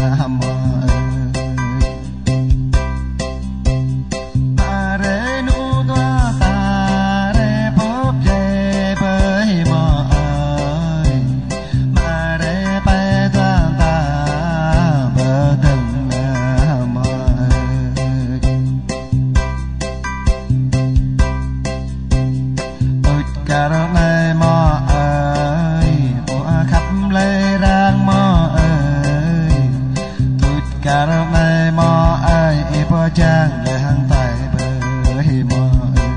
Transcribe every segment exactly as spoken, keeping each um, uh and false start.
mơ̆ ơi. Mă rai nu dua ta rai bưp djai bơih mơ̆ ơi. Mă rai pai dua ta bơdơ̆ng mơ̆ ơi. Tuč kar anai mơ̆ ơi, pô khăp lĕ răng mơ̆ ơi. Tuč kar anai mơ̆ ơi, ih pô čang lĕ hăng tai bơih mơ̆ ơi.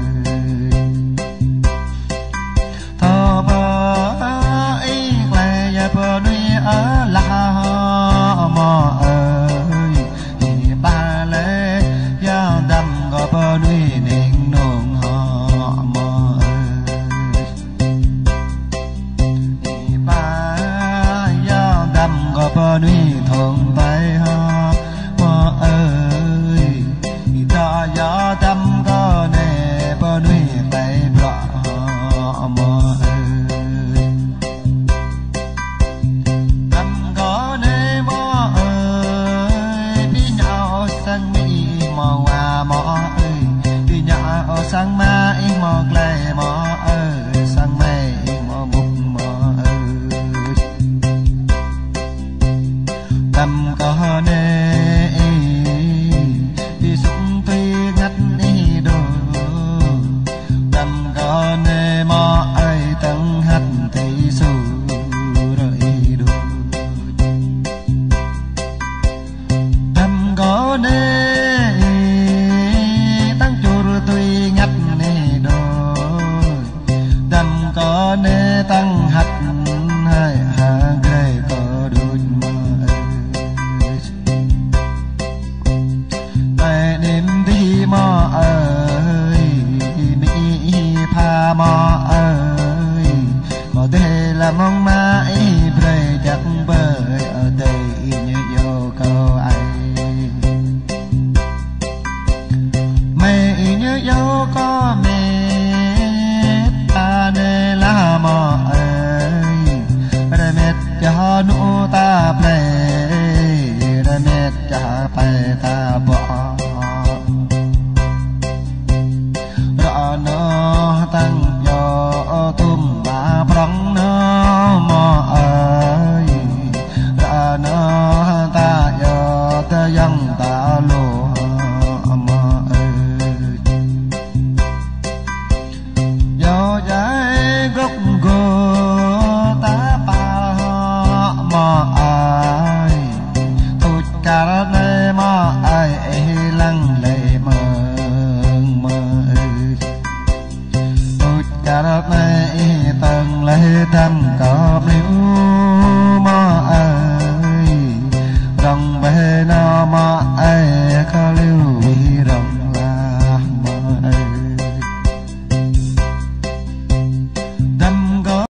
Thâo pơ ih lĕ ya pơ nuih ơ lah hŏ mơ̆ ơi. Ih pă lĕ ya dăm kơ pơ nuih ning nung hŏ mơ̆ ơi. Ih pă ya dăm kơ pơ nuih thong tai hŏ mơ̆ ơi. Ih ta ya dăm kơ ne pơ nuih tai bruă hŏ mơ̆ ơi. Dăm kơ ne mơ̆ ơi, ƀing ih ơ sang mĕ ih mơ̆ wa mơ̆ ơi. Ƀing ih ơ sang mă ih mơ̆ glai mơ̆ ơi, sang mĕ ih mơ̆ mŭk mơ̆ ơi. Dăm kơ ne